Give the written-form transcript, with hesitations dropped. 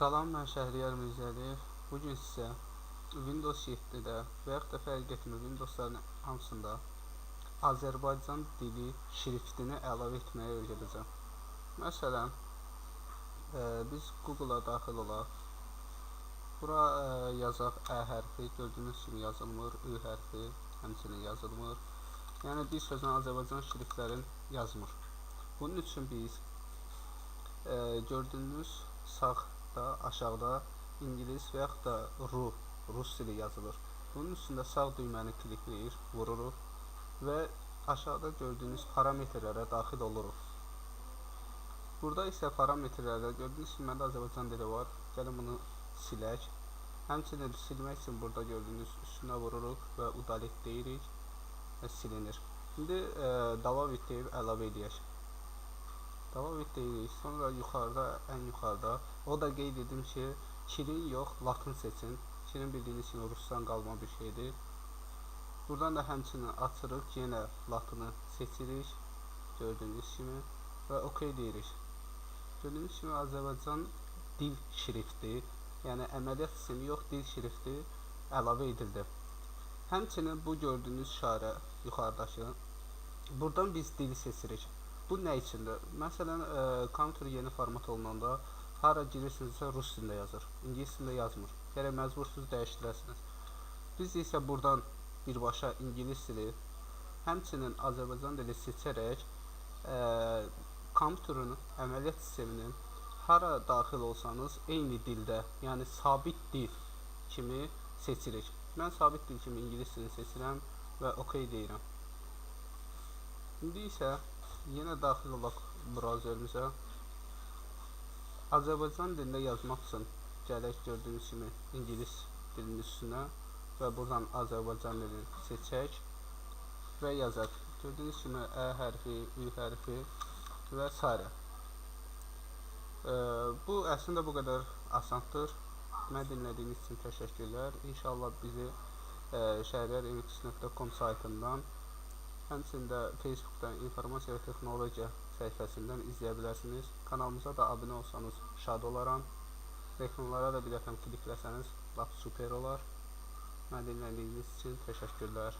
Salam, mən Şəhriyar Mirzəliyev. Bu gün sizə Windows 7-də və yaxud da fərq etmir, Windowsların hamısında Azərbaycan dili şriftini əlavə etməyi öyrədəcəm. Məsələn, biz Google-a daxil olaq. Bura yazaq Ə hərfi, gördüyünüz kimi yazılmır, Ü hərfi həmçinin yazılmır. Yəni bir sözlə Azərbaycan şriftlərin yazmır. Bunun üçün biz gördüyünüz sağda, aşağıda ingilis və yaxud da rus dili yazılır. Bunun üstündə sağ düyməni klikləyir, vururuq və aşağıda gördüyünüz parametrlərə daxil oluruq. Burada isə parametrlərdə gördüyünüz kimi məndə Azərbaycan dili var. Gəlin bunu silək. Həmçinin silmək üçün burada gördüyünüz üstünə vururuq və udalit deyirik və silinir. İndi добавить deyib əlavə eləyək. Добавить deyirik. Sonra yuxarıda, ən yuxarıda o da qeyd edim ki, Kirin yox, Latın seçin. Kirin bildiyiniz kimi rusdan qalma bir şeydir. Buradan da həmçinin açırıq, yenə Latını seçirik. Gördüyünüz kimi və OK deyirik. Gördüyünüz kimi Azərbaycan dil şrifti, yəni əməliyyat sistemi yox, dil şrifti əlavə edildi. Həmçinin bu gördüyünüz işarə yuxarıdakı, buradan biz dili seçirik. Bu nə üçündür? Məsələn, kompüter yeni format olunanda hara girirsinizsə rus dilində yazır, ingilis dilində yazmır. Gərək məcbursunuz dəyişdirəsiniz. Biz isə buradan birbaşa ingilis dili, həmçinin Azərbaycan dili seçərək kompüterin əməliyyat sisteminin hara daxil olsanız eyni dildə, yəni sabit dil kimi seçirik. Mən sabit dil kimi ingilis dilini seçirəm və OK deyirəm. İndi isə yenə daxil olaq brauzərimizə. Azərbaycan dilində yazmaq üçün gələk gördüyünüz kimi ingilis dilinin üstünə və buradan Azərbaycan dilini seçək və yazaq. Gördüyünüz kimi Ə hərfi, Ü hərfi və s. Bu əslində bu qədər asandır. Məni dinlədiyiniz üçün təşəkkürlər. İnşallah bizi şəhriyarmx.com saytından, həmçinin də Facebookdan informasiya və texnologiya səhifəsindən izləyə bilərsiniz. Kanalımıza da abunə olsanız şad olaram. Reklamlara da bir dəfə klikləsəniz lap super olar. Məni dinlədiyiniz üçün təşəkkürlər.